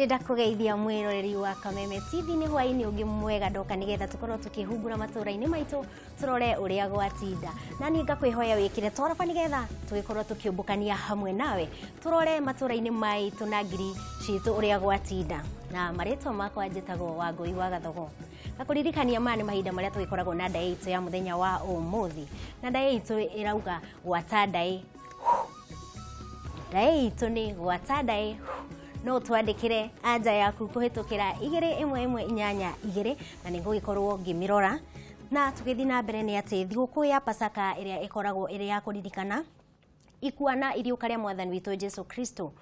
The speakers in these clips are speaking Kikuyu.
Nĩndakũgeithia mwĩroreri wa Kameme TV nĩ hwaĩ-inĩ ũngĩ mwega ndoka nĩgetha tũkorwo tũkĩhungura matũra-inĩ maitũ tũrore ũrĩa gwatinda. Na niĩ ngakwĩhoya wĩkĩre toroba nĩgetha tũgĩkorwo tũkĩũmbũkania hamwe nawe tũrore matũra-inĩ maitũ na ngiri citũ ũrĩa gwatinda. Na marĩtwa makwa njĩtagwo Wangũi wa Gathogo. Ngakũririkania maya nĩ mahinda marĩa tũgĩkoragwo na ndaĩ itũ ya mũthenya wa ũmũthĩ. Na ndaĩ itũ ĩrauga gwata ndaĩ. Ndaĩ itũ nĩ gwata ndaĩ. No twandĩkĩre anja yaku kũhĩtũkĩra 2 1 1 8 2 na nĩngũgĩkorwo ngĩmĩrora. Na tũgĩthiĩ na mbere nĩ atĩ thigũkũ ya Pasaka ĩrĩa ĩkoragwo ĩrĩ ya kũririkana ikua na iriũka rĩa mwathani witũ Jesu Kristo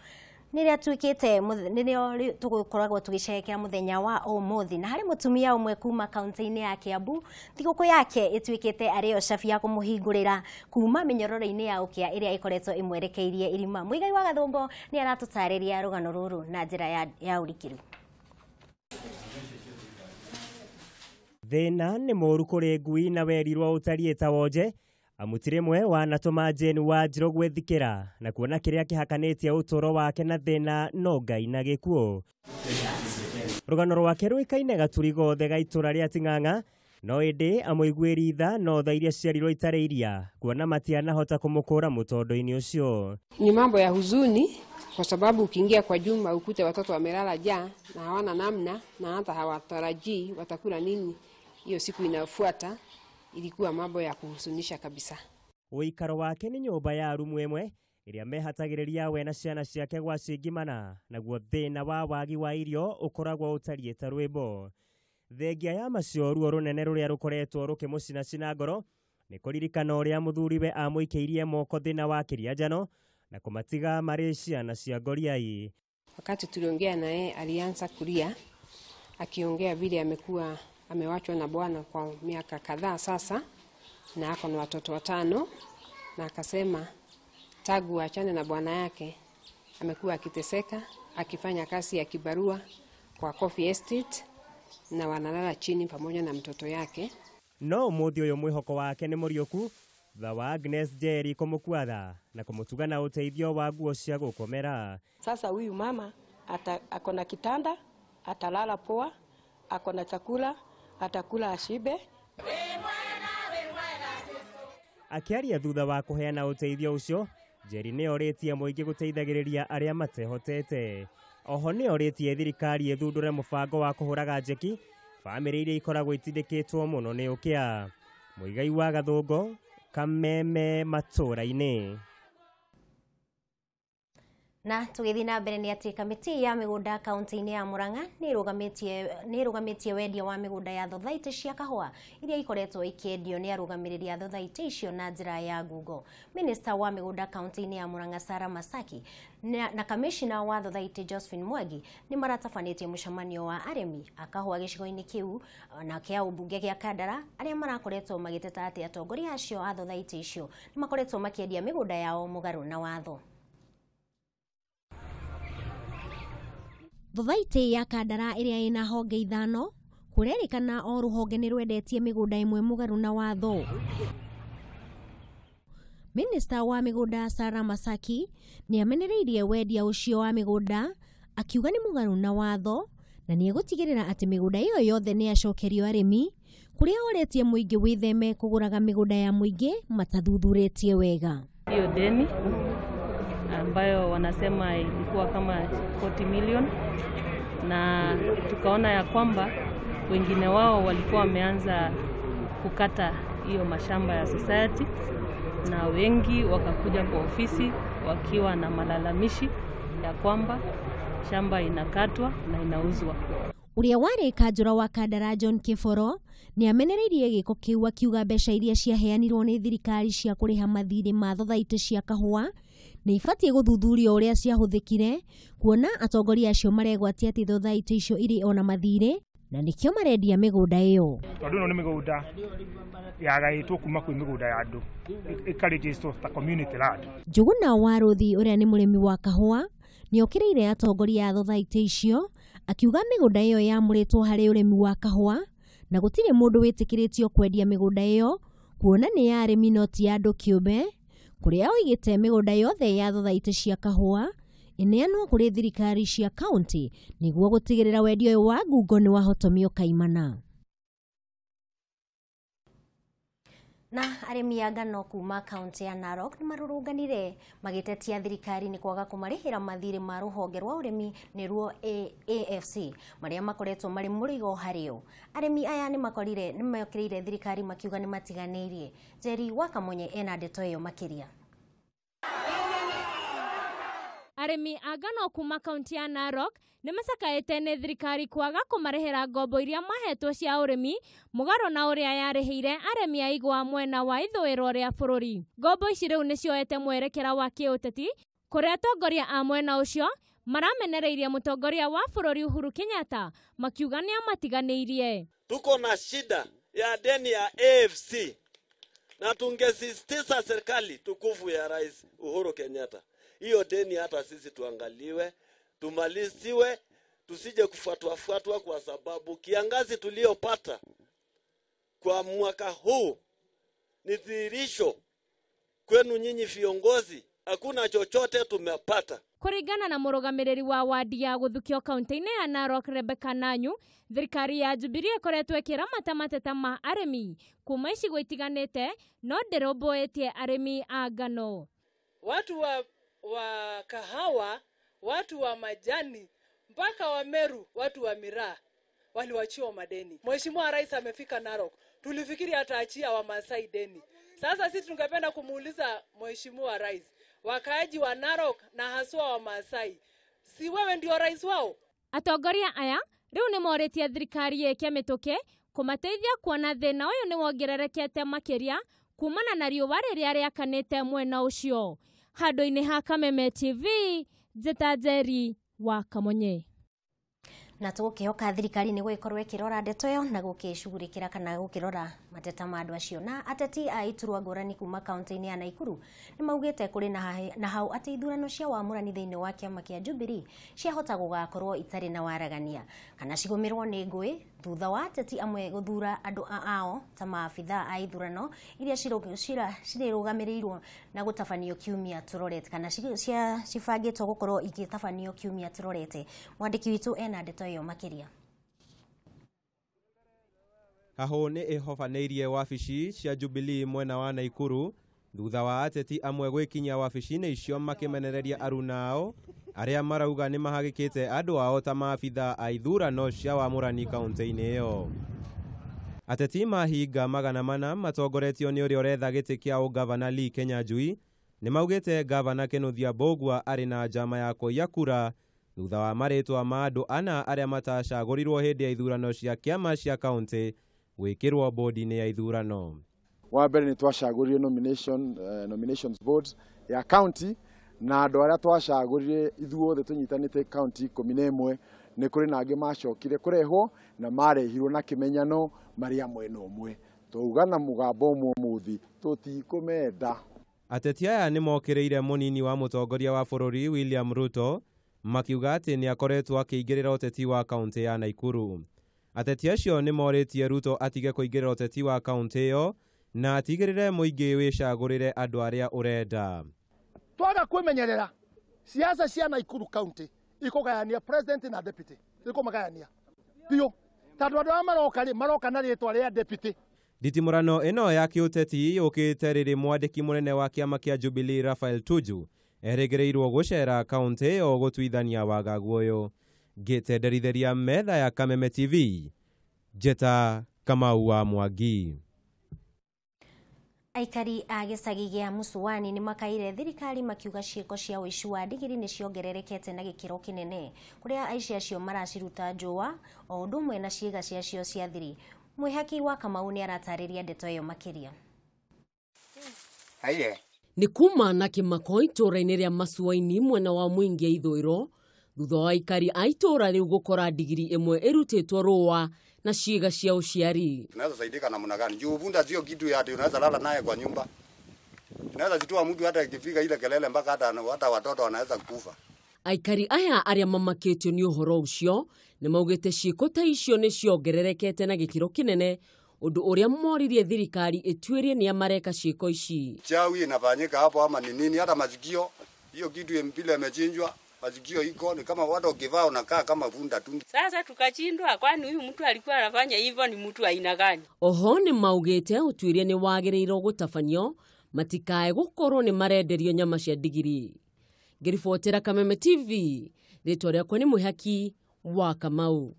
nĩrĩa tuĩkĩte nĩrĩo tũgũkoragwo tũgĩcerehekea mũthenya wa ũmũthĩ. Na harĩ mũtumia ũmwe kuma kaunti-inĩ ya Kiambu thigũkũ yake ĩtuĩkĩte arĩ yo cabi ya kũmũhingũrĩra kuma mĩnyororo-inĩ ya ũkĩa ĩrĩa ĩkoretwo ĩmwerekeirie irima. Mũigai wa Gathũngũ nĩ aratũtarĩria rũgano rũrũ na njĩra ya ũrikĩru. Thĩna nĩ mũũru kũrĩ ngui na werirwo ũtariĩ ta wonje amu ti rĩmwe wanatũma Jane Wanjirũ gwĩthikĩra na kuona kĩrĩa kĩhakanĩtie ũtũũro wake na thĩna no Ngai na gĩkuũ. Rũgano rwake rũĩkaine gaturi gothe ga itũra rĩa Ting'ang'a no ĩndĩ amũiguĩri tha no tha iria ciarirwo itarĩ iria kuona matianahota kũmũkũra mũtondo-inĩ ũcio. Ni mambo ya huzuni kwa sababu ukiingia kwa jumba ukute watoto wamelala njaa na hawana namna na hata hawatarajii watakula nini hiyo siku inayofuata. Ilikuwa mambo ya kuhuzunisha kabisa. Ũikaro wake nĩ nyũmba ya rumu ĩmwe ĩrĩa mehatagĩrĩria we na ciana ciake gwa cingimana naguo thĩna wa wagi wa irio ũkoragwo ũtariĩ ta rwĩmbo. Thengia ya macio ruo rũnene rũrĩa rũkoretwo rũkĩmũcinacina ngoro nĩ kũririkana ũrĩa mũthuriwe amũikĩirie moko thĩna wa kĩrĩa njano na kũmatiga marĩ ciana cia ngoriai. Wakati tuliongea naye alianza kulia akiongea vile amekuwa amewachwa na bwana kwa miaka kadhaa sasa na ako na watoto 5, na akasema tangu aachane na bwana yake amekuwa akiteseka akifanya kazi ya kibarua kwa Coffee Estate na wanalala chini pamoja na mtoto yake. No mũthĩ ũyũ mwĩhoko wake nĩ mũriũku thutha wa Agnes Njeri kũmũkuatha na kũmũtuga na ũteithio wa nguo cia gũkomera. Sasa huyu mama ako na kitanda, atalala poa, ako na chakula, atakula ashibe. Akĩaria thutha wa kũheana ũteithio ũcio, Njeri nĩ orĩtie mũingĩ gũteithagĩrĩria arĩa matehotete. Oho nĩ orĩtie thirikari ĩthundũre mũbango wa kũhũraga njeki bamĩrĩ iria ikoragwo itindĩkĩtwo mũno nĩ ũkĩa. Mũigai wa Gathũngũ, Kameme matũra-inĩ. Na tũgĩthiĩ na mbere nĩ atĩ kamĩtĩ ya mĩgũnda kaunti-inĩ ya Murang'a nĩ ĩrũgamĩtie wendia wa mĩgũnda ya thothaitĩ cia kahũa iria ikoretwo ikĩendio nĩ arũgamĩrĩri a thothaitĩ icio na njĩra ya ngungo. Minista wa mĩgũnda kaunti-inĩ ya Murang'a Sarah Masaki na kamishina wa thothaitĩ Josephine Mwangi nĩ maratabanĩtie mũcemanio wa arĩmi a kahũa gĩcigo-inĩ kĩu na kĩa ũmbunge gĩa Kandara arĩa marakoretwo magĩteta atĩ atongoria acio a thothaitĩ icio nĩ makoretwo makĩendia mĩgũnda yao mũgarũ na watho. Thothaitĩ ya Kandara ĩrĩa ĩna honge 5 kũrerĩkana o rũhonge nĩ rwendetie mĩgũnda ĩmwe mũgarũ na watho. Minista wa mĩgũnda Sarah Masaki nĩ amenereirie wendia ũcio wa mĩgũnda akiuga nĩ mũgarũ na watho na nĩ egũtigĩrĩra atĩ mĩgũnda ĩyo yothe nĩ yacokerio arĩmi kũrĩa orĩtie mũingĩ wĩtheme kũgũraga mĩgũnda ya mũingĩ matathuthurĩtie wega. Hiyo deni ambayo wanasema ilikuwa kama 40 million, na tukaona ya kwamba wengine wao walikuwa wameanza kukata hiyo mashamba ya society, na wengi wakakuja kwa ofisi wakiwa na malalamishi ya kwamba shamba inakatwa na inauzwa. Ũrĩa warĩ kanjũra wa Kandara John Kĩboro nĩ amenereirie gĩko kĩu akiuga mbeca iria ciaheanirwo nĩ thirikari cia kũrĩha mathirĩ ma thothaitĩ cia kahũa nĩ ibatiĩ gũthuthurio ũrĩa ciahũthĩkire kuona atongoria acio maregwatia atĩ thothaitĩ icio irĩ ona mathirĩ na nĩkĩo marendia mĩgũnda ĩyo. Tondũ ĩno nĩ mĩgũnda yagaĩtwo kuma kwĩ mĩgũnda ya andũ ĩkarĩgĩstwo ta community land. Njũgũna wa Rũthi ũrĩa nĩ mũrĩmi wa kahũa nĩ okĩrĩire atongoria a thothaitĩ icio akiuga mĩgũnda ĩyo yamũrĩtwo harĩ ũrĩmi wa kahũa na gũtirĩ mũndũ wĩtĩkĩrĩtio kwendia mĩgũnda ĩyo kuona nĩ ya arĩmi no ti ya andũ kĩũmbe kũrĩa oigĩte mĩgũnda yothe ya thothaitĩ cia kahũa ĩneanwo kũrĩ thirikari cia kaunti nĩguo gũtigĩrĩra wendia ũyũ wa ngungo nĩ wahotomio kaimana. Na arĩmi a ngano kuma kaunti ya Narok nĩ marũrũnganire magĩtetia thirikari nĩ kwaga kũmarĩhĩra mathirĩ ma rũhonge rwa ũrĩmi nĩruo AFC marĩa makoretwo marĩ mũrigo harĩo. Arĩmi aya nĩ makorire nĩ mokĩrĩire thirikari makiuga nĩ matiganĩirie. Njeri wa Kamonye ena ndeto ĩyo makĩria. Arĩmi a ngano kuma kaunti ya Narok nĩ macakaĩte nĩ thirikari kwaga kũmarĩhĩra ngombo iria mahetwo cia ũrĩmi mũgarũ na ũrĩa yarĩhĩire arĩmi a igwa mwena wa ithũĩro rĩa bũrũri. Ngombo ici rĩu nĩ cioete mwerekera wa kĩũteti kũrĩa atongoria a mwena ũcio maramenereirie mũtongoria wa bũrũri Uhuru Kenyatta makiuga nĩ amatiganĩirie. Tuko na shida ya deni ya AFC na tungesisitiza serikali tukufu ya Rais Uhuru Kenyatta hiyo deni hata sisi tuangaliwe, tumaliziwe, tusije kufuatwa kwa sababu kiangazi tuliopata kwa mwaka huu ni dhihirisho kwenu nyinyi viongozi, hakuna chochote tumepata. Kũringana na mũrũgamĩrĩri wa wadi ya Gũthukio kaunti-inĩ ya Narok Rebecca Nanyu, thirikari ya Jubilee ĩkoretwo ĩkĩramata mateta ma arĩmi kuma icigo itiganĩte no ndĩrũmbũĩtie arĩmi a ngano. Watu wa kahawa, watu wa majani, mpaka wa Meru, watu wa miraa waliwachiwa madeni. Mheshimiwa Rais amefika Narok, tulifikiri ataachia wa Maasai deni. Sasa sisi tungependa kumuuliza Mheshimiwa Rais, wakaaji wa Narok na haswa wa Maasai, si wewe ndio rais wao? Atongoria aya riu nĩ morĩtie thirikari ĩke mĩtũkĩ kũmateithia kuona thĩna ũyũ nĩ wongererekete makĩria kumana na riũa rĩrĩa rĩakanĩte mwena ũcio. Handũ-inĩ ha Kameme TV, Njĩta Njeri wa Kamonye. Na tũgũkĩhoka thirikari nĩ gũgĩkorwo ĩkĩrora ndeto ĩyo na gũkĩcugurĩkĩra kana gũkĩrora mateta ma andũ acio. Na ateti a iturwa ngũrani kuma kaunti-inĩ ya Naikuru nĩ maugĩte kũrĩ na hau atĩ ithurano cia wamũrani thĩinĩ wa kĩama kĩa Jubilee ciahota gũgakorwo itarĩ na waragania kana cigũmĩrwo nĩ ngũĩ thutha wa ateti amwe gũthura andũ ao ta maabithaa a ithurano iria cirĩrũgamĩrĩirwo na gũtabanio kiumia tũrorete kana cibangĩtwo gũkorwo igĩtabanio kiumia tũrorete. Mwandĩki witũ ena ndeto ĩyo makĩria. Hahũ nĩ ĩhobanĩirie wabici cia Jubilee mwena wa Naikuru thutha wa ateti amwe gwĩkinyia wabici-inĩ icio makĩmenereria aruna ao arĩa marauga nĩ mahagĩkĩte andũ ao ta maabithaa a ithurano cia wamũrani kaunti-inĩ ĩyo. Ateti mahinga 400 matongoretio nĩ ũrĩa ũretha gĩtĩ kĩa ũgavana Lee Kinyanjui nĩ maugĩte gavana Kĩnuthia Mbũgua arĩ na njama ya kũiya kura thutha wa marĩtwa ma andũ ana arĩa matacagũrirwo hĩndĩ ya ithurano cia kĩama cia kaunti gwĩkĩrwo bodi-inĩ ya ithurano. Wa mbere nĩ twacagũrire nominations board ya county na andũ arĩa twacagũrire ithuothe tũnyitanĩte county 11 nĩ kũrĩ na angĩ macokire kũrehwo na marehirwo na kĩmenyano marĩ a mwena ũmwe. Twauga na mũgambo ũmwe ũmũthĩ tũtikũmenda. Ateti aya nĩ mokĩrĩire mũnini wa mũtongoria wa bũrũri William Ruto makiuga atĩ nĩ akoretwo akĩingĩrĩra ũteti wa kaunti ya Naikuru. Ateti acio nĩ morĩtie Ruto atige kũingĩrĩra ũteti wa kaunti ĩyo na atigĩrĩre mũingĩ wĩcagũrĩre andũ arĩa ũrenda. Twaga kwĩmenyerera siasa cia Naikuru county ikũgayania president na deputy, ikũmagayania biũ tondũ andũ arĩa maroka rĩ maroka na rĩtwa rĩa deputy. Nditimũrano ĩno ya kĩũteti yũkĩte rĩrĩ mwandĩki mũnene wa kĩama kĩa Jubilee Raphael Tuju erĩgĩrĩirwo gũcera kaunti ĩyo gũtuithania wagagu ũyũ. Ngĩtenderitharia metha ya Kameme TV, Njeta Kamau wa Mwangi. Aikari a gĩcagi gĩa Musuani nĩ makaire thirikari makiuga ciĩko cia ũici wa ndigiri nĩ ciongererekete na gĩkĩro kĩnene kũrĩa aici acio maraciruta njũa o ũndũ ũmwe na ciĩga ciacio cia thiri. Mwĩhaki wa Kamau nĩ aratarĩria ndeto ĩyo makĩria. Nĩ kuma na kĩmako itũũra-inĩ rĩa Masuaini mwena wa Mwingi ithũĩro thutha wa aikari a itũũra rĩu gũkora ndigiri ĩmwe ĩrutĩtwo rũa na ciĩga cia ũciari. Tunaweza saidika namna gani? Juu punda sio kitu ya ati unaweza lala naye kwa nyumba. Tunaweza zitoa mtu hata ikifika ile kelele mpaka hata watoto wanaweza kufa. Aikari aya arĩa mamakĩtio nĩ ũhoro ũcio nĩ maugĩte ciĩko ta icio nĩ ciongererekete na gĩkĩro kĩnene ũndũ ũrĩa moririe thirikari ĩtuĩrie nĩa mareka ciĩko ici. Chawi inafanyika hapo ama ni nini, hata masikio hiyo kitu mpile imechinjwa Masikio iko ni kama watu ukivaa unakaa kama vunda tu. Sasa tukachindwa, kwani huyu mtu alikuwa anafanya hivyo ni mtu aina gani? Oho nĩ maugĩte ũtuĩria nĩ wagĩrĩirwo gũtabanio matikae gũkorwo nĩ marenderio nyama cia ndigiri. Ngĩribotera Kameme TV, rĩtwa rĩakwa nĩ Mwĩhaki wa Kamau.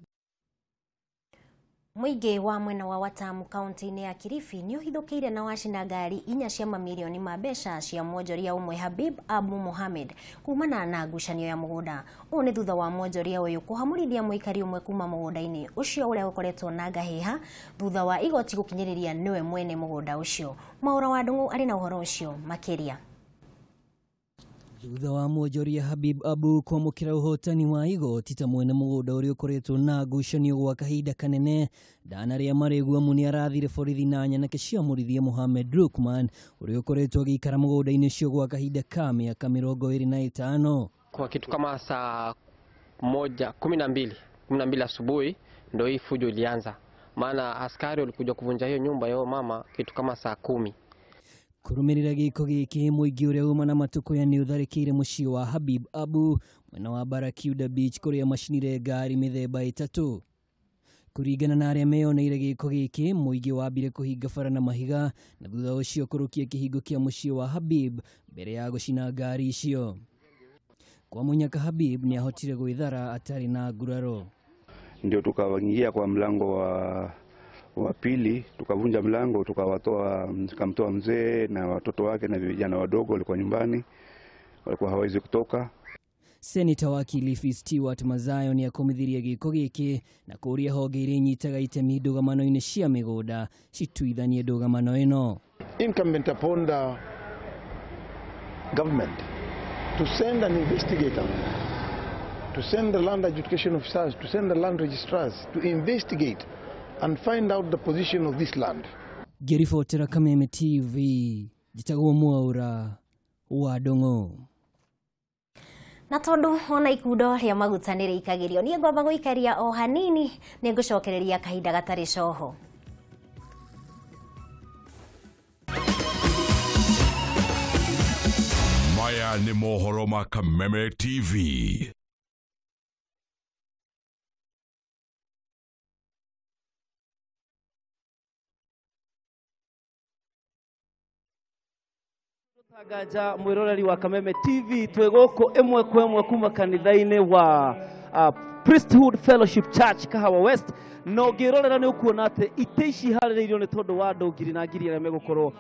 Mũingĩ wa mwena wa Watamu kaunti-inĩ ya Kilifi nĩ ũhithũkĩire na wacina ngari inya cia mamirioni ma mbeca cia mwonjoria ũmwe Habib Abu Mohamed kumana na ngucanio ya mũgũnda. Ũũ nĩ thutha wa mwonjoria ũyũ kũhamũrithia mũikari ũmwe kuma mũgũnda-inĩ ũcio ũrĩa ũkoretwo na ngahĩha thutha wa igoti gũkinyĩrĩria nĩwe mwene mũgũnda ũcio. Mwaũra wa Ndung'u arĩ na ũhoro ũcio makĩria. Thutha wa mwonjoria Habib Abu kwamũkĩra ũhotani wa igoti ta mwene mũgũnda ũrĩa ũkoretwo na ngucanio gwa kahinda kanene, ndanarĩa marĩgu amu nĩarathire borithi na nyanake ciamũrithie Mohamed Lukman ũrĩa ũkoretwo agĩikara mũgũnda-inĩ ũcio gwa kahinda ka mĩaka 25. Kwa kitu kama saa 12 asubuhi ndo hii fujo ilianza, maana askari walikuja kuvunja hiyo nyumba yao mama kitu kama saa 10. Kurumirira giko giki muingi uria uma na matukuya ni utharikire mucii wa Habib Abu mwena wa Barakiuda Beach kuria macinire ngari mithemba 3. Kuringana na aria meyoneire giko giki, muingi wambire kuhinga bara na mahiga na thutha ucio kurukia kihingo kia mucii wa Habib mbere ya gucina ngari icio. Kwa munyaka Habib ni ahotire gwithara atari na nguraro. Ndio tukawaingia kwa mlango wa pili, tukavunja mlango, tukawatoa, tukamtoa mzee na watoto wake na vijana wadogo walikuwa nyumbani, walikuwa hawawezi kutoka. Seneta wa Kilifi Stewart Mazayo ni akomithirie giko giki na kuria honge iria inyitaga itemi ndũgamano-inĩ cia mĩgũnda cituithanie ndũgamano ĩno. Incumbent upon the government to send an investigator, to send the land adjudication officers, to send the land registrars to investigate and find out the position of this land. Ngĩribotera Kameme TV, njĩtagwo Mwaura wa Ndung'u. Na tondu ona ikundo ria maguta nĩ rĩikagĩrio, niĩ ngwamba gũikaria o hanini, nĩ ngũcokereria kahinda gatarĩ coho. Maya nĩ mohoro ma Kameme TV. Gaja mwiroreri wa Kameme TV twĩ gũkũ ĩmwe kwa ĩmwe kuma kanitha-inĩ wa Priesthood Fellowship Church Kahawa West, na ũngĩrorera nĩ ũkuona atĩ itĩ ici iharĩrĩirio nĩ tondũ wa andũ ngiri na ngiri arĩa megũkorwo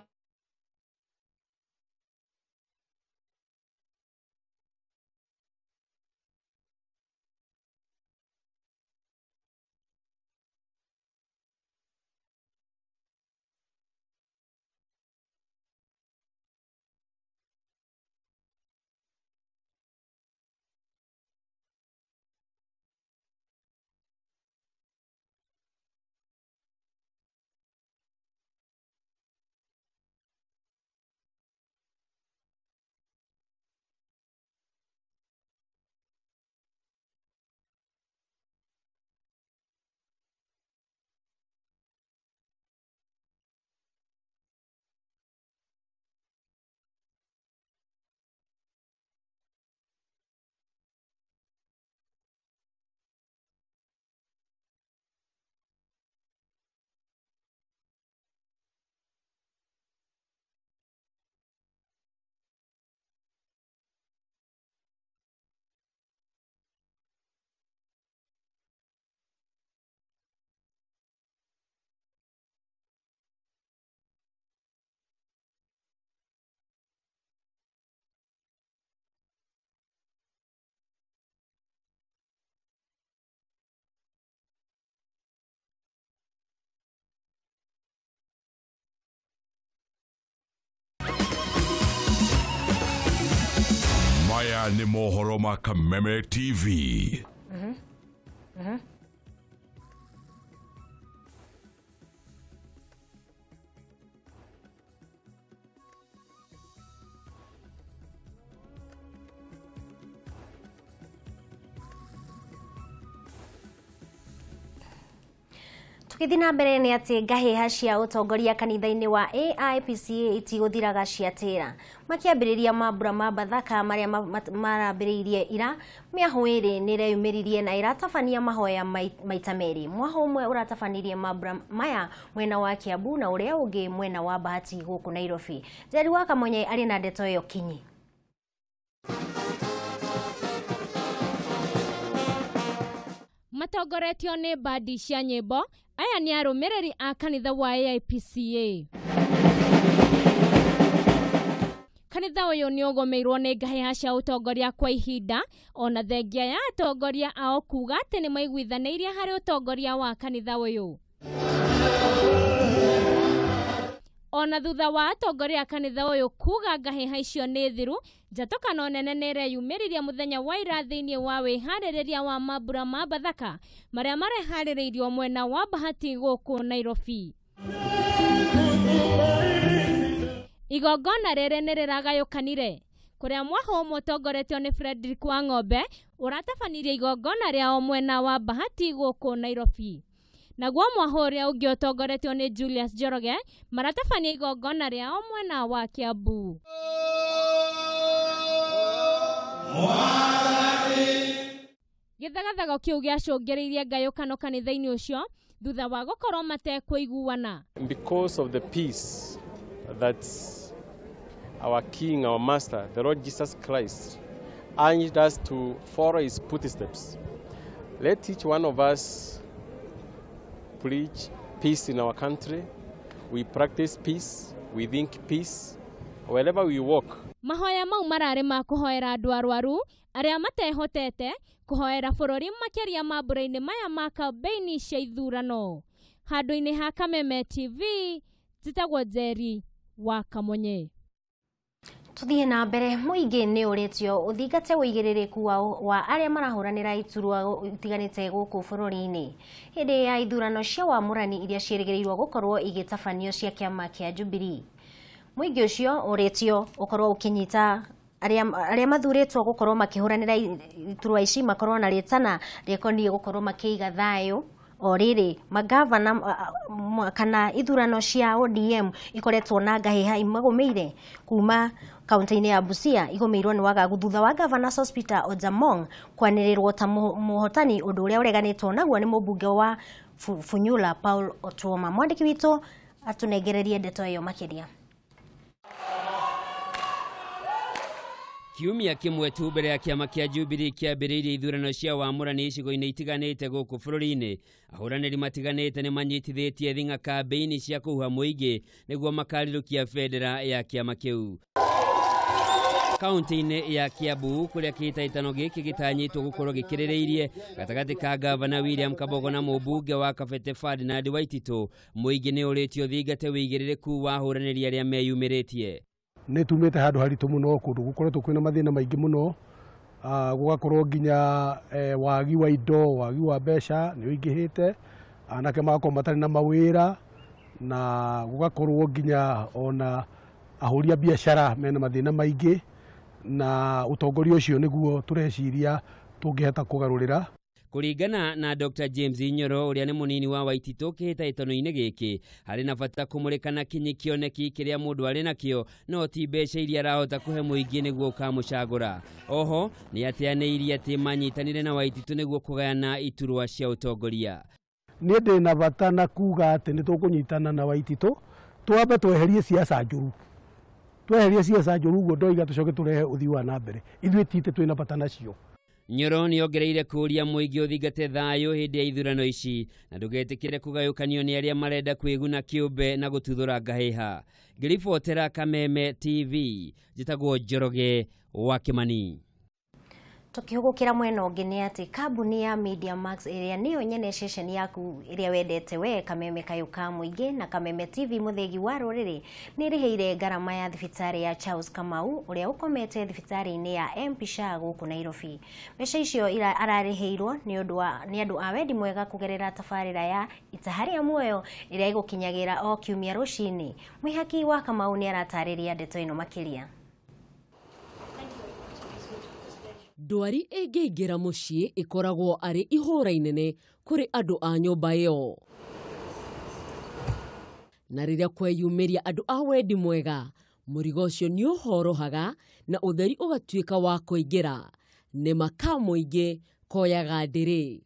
Maya nĩ mohoro ma Kameme TV. Tũgĩthiĩ na mbere nĩ atĩ ngahĩha cia ũtongoria kanitha-inĩ wa AIPCA itigũthiraga ciatĩra. Makĩambĩrĩria mambura ma Bathaka marĩa marambĩrĩirie ira, mĩahũ ĩrĩ nĩreyumĩririe na ĩratabania mahoya maita merĩ. Mwahũ ũmwe ũratabanirie mambura maya mwena wa Kiambu na ũrĩa ũngĩ mwena wa Bahati gũkũ Nairobi. Njeri wa Kamonye arĩ na ndeto ĩyo kinyi. Matongoretio nĩ bandi cia nyĩmbo, aya nĩ arũmĩrĩri a kanitha wa AIPCA. Kanitha ũyũ nĩ ũgũmĩirwo nĩ ngahĩha cia ũtongoria kwa ihinda, ona thengia ya atongoria ao kuga atĩ nĩ maiguithanĩirie harĩ ũtongoria wa kanitha ũyũ. Ona thutha wa atongoria a kanitha ũyũ kuga ngahĩha icio nĩ thiru, njatũkano nene nĩ ĩreyumĩririe mũthenya wa ira thĩinĩ wa wĩharĩrĩria wa mambura ma Bathaka marĩa mareharĩrĩirio mwena wa Bahati gũkũ Nairobi. Igongona rĩrĩ nĩ rĩragayũkanire kũrĩa mwahũ ũmwe ũtongoretio nĩ Frederick Wang'ombe ũratabanirie igongona rĩao mwena wa Bahati gũkũ Nairobi. Naguo mwahũ ũrĩa ũngĩ ũtongoretio nĩ Julius Njoroge maratabania igongona rĩao mwena wa Kiambu. Gĩthagathago kĩu gĩacũngĩrĩirie ngayũkano kanitha-inĩ ũcio thutha wa gũkorwo matekũiguana. Because of the peace that our King, our Master, the Lord Jesus Christ, urged us to follow his footsteps. Let each one of us preach peace in our country. We practice peace, we think peace, wherever we walk. Mahoya mau mararĩ ma kũhoera andũ arwaru arĩa matehotete kũhoera bũrũri makĩria mambura-inĩ maya ma kambeini cia ithurano. Handũ-inĩ ha Kameme TV, njĩtagwo Njeri wa Kamonye. Tuthiĩ na mbere, mũingĩ nĩ ũrĩtio ũthingate ũigĩrĩrĩku wa arĩa marahũranĩra iturwa itiganĩte gũkũ bũrũri-inĩ hĩndĩ ya ithurano cia wamũrani iria ciĩrĩgĩrĩirwo gũkorwo igĩtabanio cia kĩama kĩa Jubilee. Mũingĩ ũcio ũrĩtio ũkorwo ũkĩnyita arĩa mathurĩtwo gũkorwo makĩhũranĩra iturwa ici makorwo na rĩtana rĩkoniĩ gũkorwo makĩiga thayũ. O rĩrĩ magavana kana ithurano cia ODM ikoretwo na ngahĩha imagũmĩire kuma kaunti-inĩ ya Busia igũmĩirwo nĩ wagagu thutha wa gavana Sospeter Ojamong kwanĩrĩrwo ta mũhotani, ũndũ ũrĩa ũreganĩtwo naguo nĩ mũmbunge wa Funyula Paul Otuoma. Mwandĩki witũ atũnengererie ndeto ĩyo makĩria. Kiumia kĩmwe tu mbere ya kĩama kĩa Jubilee kĩambĩrĩirie ithurano cia wamũrani icigo-inĩ itiganĩte gũkũ bũrũri-inĩ, ahũranĩri matiganĩte nĩ manyitithĩtie thing'a kambĩini cia kũhuha mũingĩ nĩguo makarirũkia bendera ya kĩama kĩu. Kaunti-inĩ ya Kiambu kũrĩa kĩhĩtahĩtano gĩkĩ gĩtanyĩtwo gũkorwo gĩkĩrĩrĩirie gatagatĩ ka gavana William Kabogo na mũmbunge wa Kabete Ferdinand Waititũ, mũingĩ nĩ ũrĩtio ũthingate wĩigĩrĩrĩku wa ahũranĩri arĩa meyumĩrĩtie. Nĩ tumĩte handũ haritũ mũno, kũndũ gũkoretwo kwĩna mathĩna maingĩ mũno, gũgakorwo nginya wagi wa indo, wagi wa mbeca nĩ ũingĩhĩte, anake magakorwo matarĩ na mawĩra, na gũgakorwo nginya ona ahũri a biacara mena mathĩna maingĩ, na ũtongoria ũcio nĩguo tũreciria tũngĩhota kũgarũrĩra. Kũringana na Dr. James Inyoro ũrĩa nĩ mũnini wa Waititũ kĩhĩtahĩtano-inĩ gĩkĩ, harĩ na bata kũmũrĩka na kinyi kĩoneki kĩrĩa mũndũ arĩ nakĩo no ti mbeca iria arahota kũhe mũingĩ nĩguo ũkamũcagũra. Oho nĩ ateanĩirie atĩ manyitanĩre na Waititũ nĩguo kũgayana iturwa cia ũtongoria. Niĩ ndĩ na bata na kuga atĩ nĩ tũkũnyitana na Waititũ twambe tweherie siasa njũru, tweherie siasa njũru ũguo ndoiga tũcoke tũrehe ũthii wa na mbere. Ithuĩ tite twĩna bata nacio. Nyoro nĩ ongereire kũũria mũingĩ ũthingate thayũ hĩndĩ ya ithurano ici na ndũgetĩkĩre kũgayũkanio nĩ arĩa marenda kwĩguna kĩũmbe na gũtuthũra ngahĩha. Ngĩribotera Kameme TV, njĩtagwo Njoroge wa Kĩmani. Tukihugukira mwena ũngĩ nĩ atĩ kambuni ya Media Max ĩrĩa nĩyo nyene ceceni yaku ĩrĩa wendete we Kameme kayũ ka mũingĩ na Kameme TV mũthĩgi wa rũrĩrĩ nĩ ĩrĩhĩire ngarama ya thibitarĩ ya Charles Kamau ũrĩa ũkomete thibitarĩ-inĩ ya MP Shah gũkũ Nairobi. Mbeca icio ararĩhĩirwo nĩ andũ a wendi mwega kũgerera tabarĩra ya Itaha rĩa Muoyo ĩrĩa ĩgũkinyagĩra o kiumia rũcinĩ. Mwĩhaki wa Kamau nĩ aratarĩria ndeto ĩno makĩria. Ndwari ĩngĩingĩra mũciĩ ĩkoragwo arĩ ihũra inene kũrĩ andũ a nyũmba ĩyo. Na rĩrĩa kweyumĩria andũ a wendi mwega, mũrigo ũcio nĩ ũhorohaga na ũtheri ũgatuĩka wa kũingĩra. Nĩ maka mũingĩ koyaga ndĩrĩ.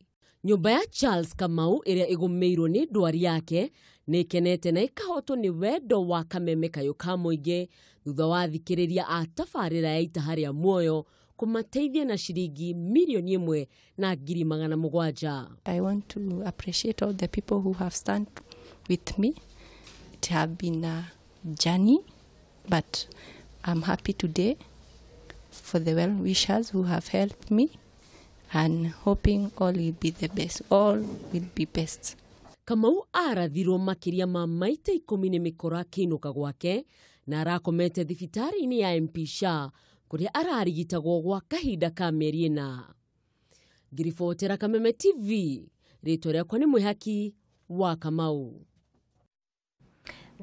Nyũmba ya Charles Kamau ĩrĩa ĩgũmĩirwo nĩ ndwari yake nĩ ĩkenete na ĩkahotwo nĩ wendo wa kameme kayũ ka mũingĩ thutha wa athikĩrĩria a tabarĩra ya Itaha rĩa Muoyo kũmateithia na ciringi mirioni 1,700,000. I want to appreciate all the people who have stand with me. It have been a journey, but I'm happy today for the well-wishers who have helped me and hoping all will be the best. All will be best. Kamau arathirwo makĩria ma maita 10 nĩ mĩkora akĩinũka gwake na arakomete thibitarĩ-inĩ ya MP Shah kũrĩa ararigitagwo gwa kahinda ka mĩeri 4. Ngĩribotera Kameme TV, rĩtwa rĩakwa nĩ Mwĩhaki wa Kamau.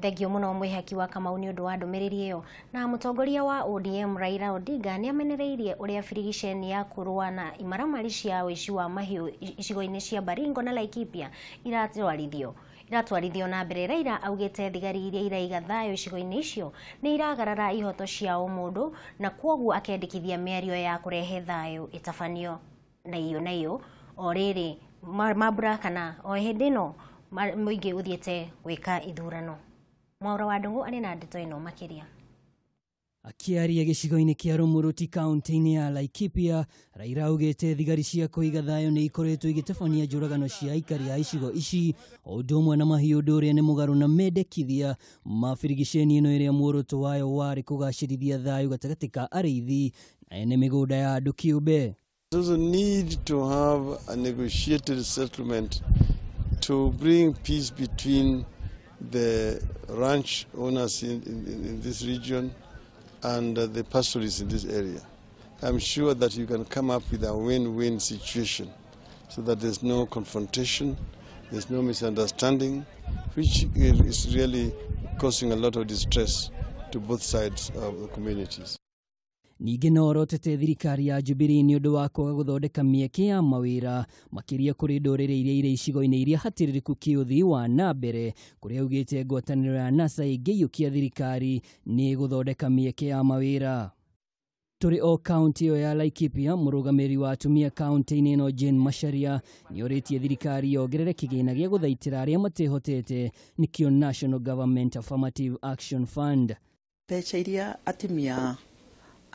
Thengio muno Mwĩhaki wa Kamau nĩ ũndũ wa ndũmĩrĩri ĩyo. Na mũtongoria wa ODM Raila Odinga nĩ amenereirie ũrĩa birigiceni ya kũrũa na imaramari cia ũici wa mahiũ icigo-inĩ cia Baringo na Laikipia iratwarithio na mbere. Raila augĩte thigari iria iraiga thayũ icigo-inĩ icio nĩ iragarara ihoto cia ũmũndũ na kwoguo akendekithia mĩario ya kũrehe thayũ ĩtabanio na iyo na iyo o rĩrĩ mambura kana o hĩndĩ ĩno mũingĩ ũthiĩte gwĩka ithurano. Mwaura wa Ndung'u arĩ na ndeto ĩno makĩria. Akĩaria gĩcigo-inĩ kĩa Rumuruti kaunti-inĩ ya Laikipia, Raila augĩte thigari cia kũiga thayũ nĩ ikoretwo igĩtabania njũragano cia aikari a icigo ici o ũndũ ũmwe na mahiũ, ũndũ ũrĩa nĩ mũgarũ na mendekithia ma birigiceni ĩno ĩrĩa muoroto wayo warĩ kũgacĩrithia thayũ gatagatĩ ka arĩithi na ene mĩgũnda ya andũ kĩũmbe. There's a need to have a negotiated settlement to bring peace between the ranch owners in this region and the pastoralists in this area. I'm sure that you can come up with a win-win situation so that there's no confrontation, there's no misunderstanding, which is really causing a lot of distress to both sides of the communities. Ningĩ no orotete thirikari ya Jubilee nĩ ũndũ wa kwaga gũthondeka mĩeke ya mawĩra makĩria kũrĩ ndũrĩrĩ iria irĩ icigo-inĩ iria hatĩrĩrĩku kĩũthii wa na mbere, kũrĩa augĩte ngwatanĩro ya NASA ĩngĩiyũkia thirikari nĩ ĩgũthondeka mĩeke ya mawĩra. Tũrĩ o kaunti ĩyo ya Laikipia, mũrũgamĩrĩri wa atumia kaunti-inĩ ĩno Jane Macharia nĩorĩtie thirikari yongerere kĩgĩna gĩa gũthaitĩra arĩa matehotete nĩkĩo National Government Affirmative Action Fund. Mbeca iria atumia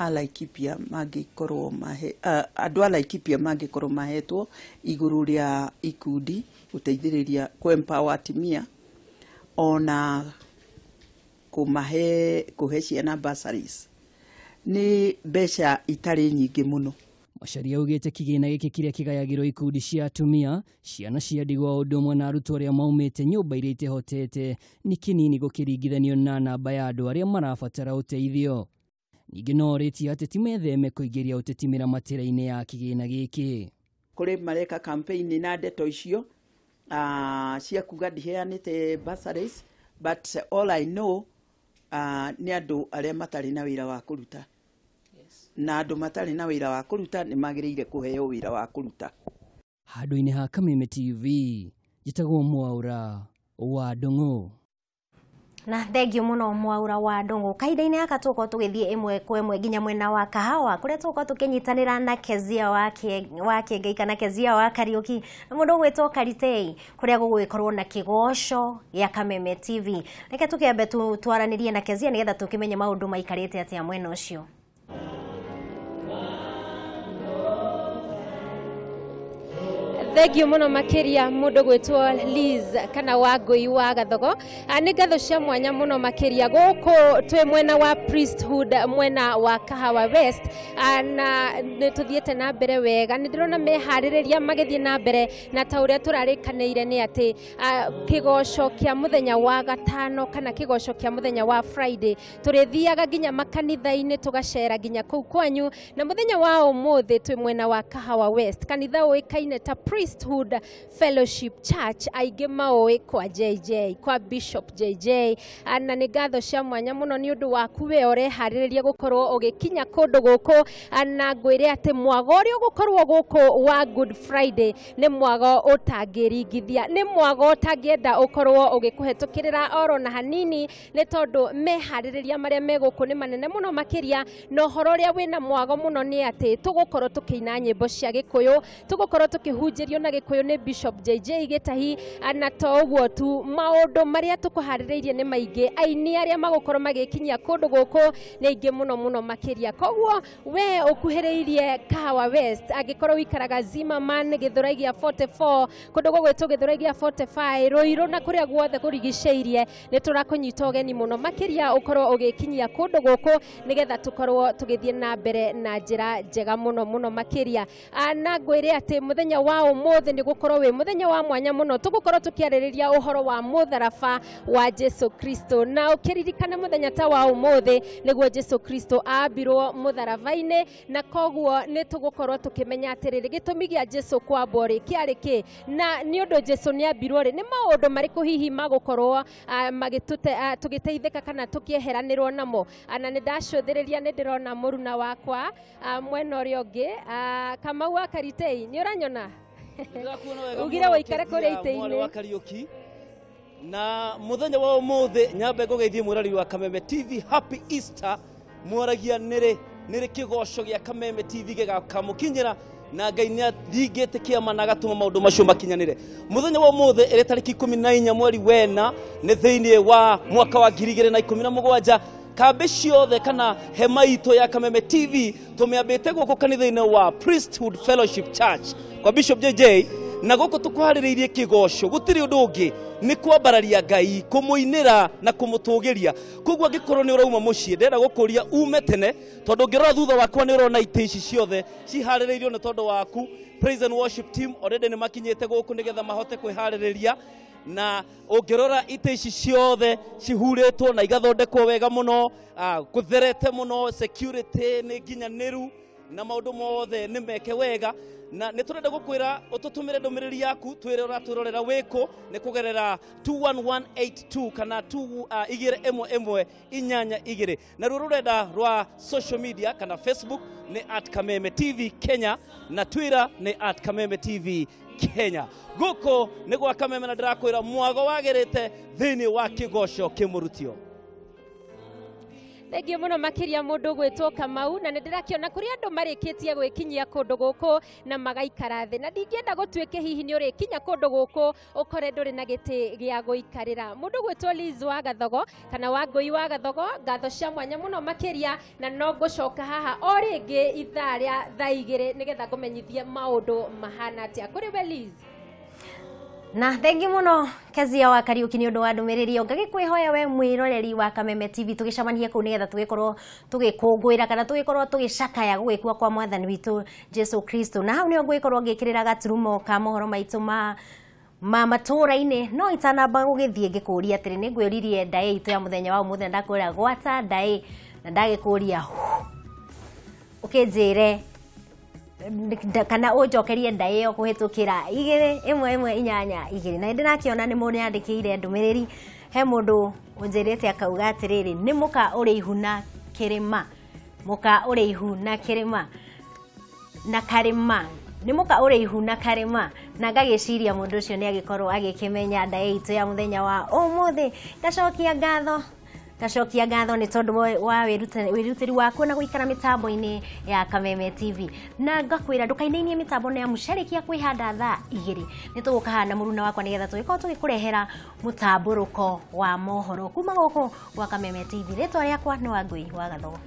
a Laikipia mangĩkorwo mahe andũ a Laikipia mangĩkorwo mahetwo igũrũ rĩa ikundi gũteithĩrĩria kũ empower atumia ona kũmahe kũhe ciana bursaries nĩ mbeca itarĩ nyingĩ mũno. Macharia augĩte kĩgĩna gĩkĩ kĩrĩa kĩgayagĩrwo ikundi cia atumia, ciana cia ndigwa ũndũ ũmwe na arutwo arĩa maumĩte nyũmba iria itehotete nĩ kĩnini gũkĩringithanio na namba ya andũ arĩa marabatara ũteithio. Ningĩ no orĩtie ateti metheme kũingĩria ũteti mĩramatĩra-inĩ ya kĩgĩna gĩkĩ. Kũrĩ mareka campaign na ndeto icio cia kuga ndiheanĩte bursaries, but all I know nĩ andũ arĩa matarĩ na wĩra wa kũruta. Na andũ matarĩ na wĩra wa kũruta nĩ magĩrĩire kũheo wĩra wa kũruta. Handũ-inĩ ha Kameme TV, njĩtagwo Mwaura wa Ndung'u. Na thengio muno Mwaura wa Ndung'u. Kahinda-inĩ gaka tũgũkorwo tũgĩthiĩ ĩmwe kwa ĩmwe nginya mwena wa Kahawa kũrĩa tũgũkorwo tũkĩnyitanĩra na Kezia wa Kĩengei kana Kezia wa Kariũki na mũndũ ũgwĩtwo Karitei kũrĩa gũgũgĩkorwo na kĩgoco gĩa Kameme TV. Reke tũkĩambe twaranĩrie na Kezia nĩgetha tũkĩmenye maũndũ maikarĩte atĩa mwena ũcio. Thengio muno makiria mundu gwitwo Liz kana Wangui wa Gathogo. Nĩ ngatho cia mwanya muno makiria guku twi mwena wa Priesthood mwena wa Kahawa West, na nĩ tuthiĩte na mbere wega. Nĩ ndĩrona meharĩrĩria magĩthiĩ na mbere na ta ũrĩa tũrarĩkanĩire nĩ atĩ kĩgoco kĩa mũthenya wa gatano kana kĩgoco kĩa mũthenya wa Friday tũrĩthiaga nginya makanitha-inĩ tũgacera nginya kũu kwanyu, na mũthenya wa ũmũthĩ twĩ mwena wa Kahawa West, kanitha ũĩkaine ta Priesthood Fellowship Church, aingĩ maũĩ kwa JJ, kwa Bishop JJ. Na nĩ ngatho cia mwanya mũno nĩ ũndũ waku we ũreharĩrĩria gũkorwo ũgĩkinya kũndũ gũkũ. Na ngwĩre atĩ mwago ũrĩa ũgũkorwo gũkũ wa Good Friday nĩ mwago ũtangĩringithia, nĩ mwago ũtangĩenda ũkorwo ũgĩkũhetũkĩrĩra oro na hanini, nĩ tondũ meharĩrĩria marĩa me gũkũ nĩ manene mũno makĩria. Na ũhoro ũrĩa wĩna mwago mũno nĩ atĩ tũgũkorwo tũkĩina nyĩmbo cia Gĩkũyũ, tũgũkorwo tũkĩhunjĩrio na Gĩkũyũ nĩ Bishop JJ Gĩtahi. Na to ũguo tu, maũndũ marĩa tũkũharĩrĩirie nĩ maingĩ, aini arĩa magũkorwo magĩkinyia kũndũ gũkũ nĩ aingĩ mũno mũno makĩria. Koguo we ũkuhĩrĩirie Kahawa West, angĩkorwo ũikaraga Zimmerman, Gĩthũrai gĩa 44, kũndũ gũgwĩtwo Gĩthũrai gĩa 45, Ruiru na kũrĩa guothe kũrigicĩirie, nĩ tũrakũnyita ũgeni mũno makĩria ũkorwo ũgĩkinyia kũndũ gũkũ nĩgetha tũkorwo tũgĩthiĩ na mbere na njĩra njega mũno mũno makĩria. Na ngwĩre atĩ mũthenya wa ũmũthĩ nĩ gũkorwo wĩ mũthenya wa mwanya mũno, tũgũkorwo tũkĩarĩrĩria ũhoro wa mũtharaba wa Jesu Kristo. Na ũkĩririkana mũthenya ta wa ũmũthĩ nĩguo Jesu Kristo ambirwo mũtharaba-inĩ, na koguo nĩ tũgũkorwo tũkĩmenya atĩrĩrĩ gĩtũmi gĩa Jesu kwambwo rĩ kĩarĩ kĩ, na nĩ ũndũ Jesu nĩ ambirwo rĩ nĩ maũndũ marĩkũ hihi magũkorwo tũgĩteithĩka kana tũkĩeheranĩrwo namo. Na nĩ ndacũthĩrĩria nĩ ndĩrona mũruna wakwa mwena ũrĩa ũngĩ, Kamau wa Karitei, nĩ ũranyona? Ugire wĩikare kũrĩa itĩ-inĩ. Wa Kariuki. Na muthenya wa umuthi nyambe ngugeithie mwirori wa Kameme TV, Happy Easter. Mwaragia nĩrĩ kĩgoco gĩa Kameme TV gĩgakamukinyĩra, na Ngai nĩ athingĩte kĩama na agatũma maũndũ macio makinyanĩre. Mũthenya wa ũmũthĩ ĩrĩ tarĩki 14 mweri wena nĩ thĩinĩ wa mwaka wa 2017, kambĩ ciothe kana hema itũ ya Kameme TV tũmĩambĩte gũkũ kanitha-inĩ wa Priesthood Fellowship Church kwa Bishop JJ, na gũkũ tũkũharĩrĩirie kĩgoco. Gũtirĩ ũndũ ũngĩ, nĩ kwambararia Ngai, kũmũinĩra na kũmũtũgĩria. Koguo angĩkorwo nĩ ũrauma mũciĩ, ndĩrenda gũkũria ume tene, tondũ ũngĩrora thutha wakwa nĩ ũrona itĩ ici ciothe ciharĩrĩirio nĩ tondũ waku. Praise and worship team already nĩ makinyĩte gũkũ nĩgetha mahote kwĩharĩrĩria. Na ũngĩrora itĩ ici ciothe cihurĩtwo na igathondekwo wega mũno, gũtherete mũno, security nĩ nginyanĩru na maũndũ mothe nĩ meke wega. Na nĩ tũrenda gũkwĩra ũtũtũmĩre ndũmĩrĩri yaku, twĩre ũratwĩrorera wĩkũ nĩ kũgerera 21182 kana 21182. Naruo rũrenda rwa social media kana Facebook nĩ @Kameme TV Kenya na Twitter nĩ @Kameme TV Kenya. Gũkũ nĩ gwa Kameme na ndĩrakwĩra mwago wagĩrĩte thĩinĩ wa kĩgoco kĩmũrutio. Thengiũ mũno makĩria mũndũ gwĩtwo Kamau, na nĩ ndĩrakĩona kũrĩ andũ marĩkĩtie gwĩkinyia kũndũ gũkũ na magaikara thĩ, na ndingĩenda gũtuĩke hihi nĩ ũrĩkinya kũndũ gũkũ ũkore ndũrĩ na gĩtĩ gĩa gũikarĩra. Mũndũ gwĩtwo Liz wa Gathogo kana wa Ngũi wa Gathogo, ngatho cia mwanya mũno makĩria, na no ngũcoka haha o rĩngĩ ithaa rĩa thaa 2 nĩgetha ngũmenyithie maũndũ mahana atĩa. Kũrĩ we Liz. Na thengi muno Kezia wa Kariuki nĩ ũndũ wa ndũmĩrĩri ĩyo. Ngagĩkwĩhoya we mwĩroreri wa Kameme TV tũgĩcemanie kũu nĩgetha tũgĩkorwo tũgĩkũngũĩra kana tũgĩkorwo tũgĩcakaya gũgĩkua kwa mwathani witũ Jesu Kristo. Na hau nĩho ngũgĩkorwo ngĩkĩrĩra gaturumo ka mohoro maitũ ma matũũra-inĩ. No itanamba gũgĩthiĩ ngĩkũria atĩrĩ, nĩ ngwĩririe ndaĩ itũ ya mũthenya wa ũmũthĩ, na ndakwĩra gwata ndaĩ na ndagĩkũria ũkĩnjĩre kana ũnjokerie ndaĩ ĩyo kũhĩtũkĩra 21182. Na ndĩrakĩona nĩ mũndũ yandĩkĩire ndũmĩrĩri, he mũndũ ũnjĩrĩte akauga atĩrĩrĩ, nĩ mũka ũrĩ ihu na kĩrĩma, mũka ũrĩ ihu na kĩrĩma na karĩma, nĩ mũka ũrĩ ihu na karĩma. Na ngagĩciria mũndũ ũcio nĩ agĩkorwo agĩkĩmenya ndaĩ itũ ya mũthenya wa ũmũthĩ. Ngacokia ngatho nĩ tondũ wa wĩrutĩri waku na gũikara mĩtambo-inĩ ya Kameme TV. Na ngakwĩra ndũkainainie mĩtambo nĩ amu ciarĩkia kwĩhanda thaa 2 nĩ tũgũka haha na mũruna wakwa nĩgetha tũgĩkorwo tũgĩkũrehera mũtambũrũko wa mohoro kuma gũkũ gwa Kameme TV. Rĩtwa rĩakwa nĩ Wangũi wa Gathogo.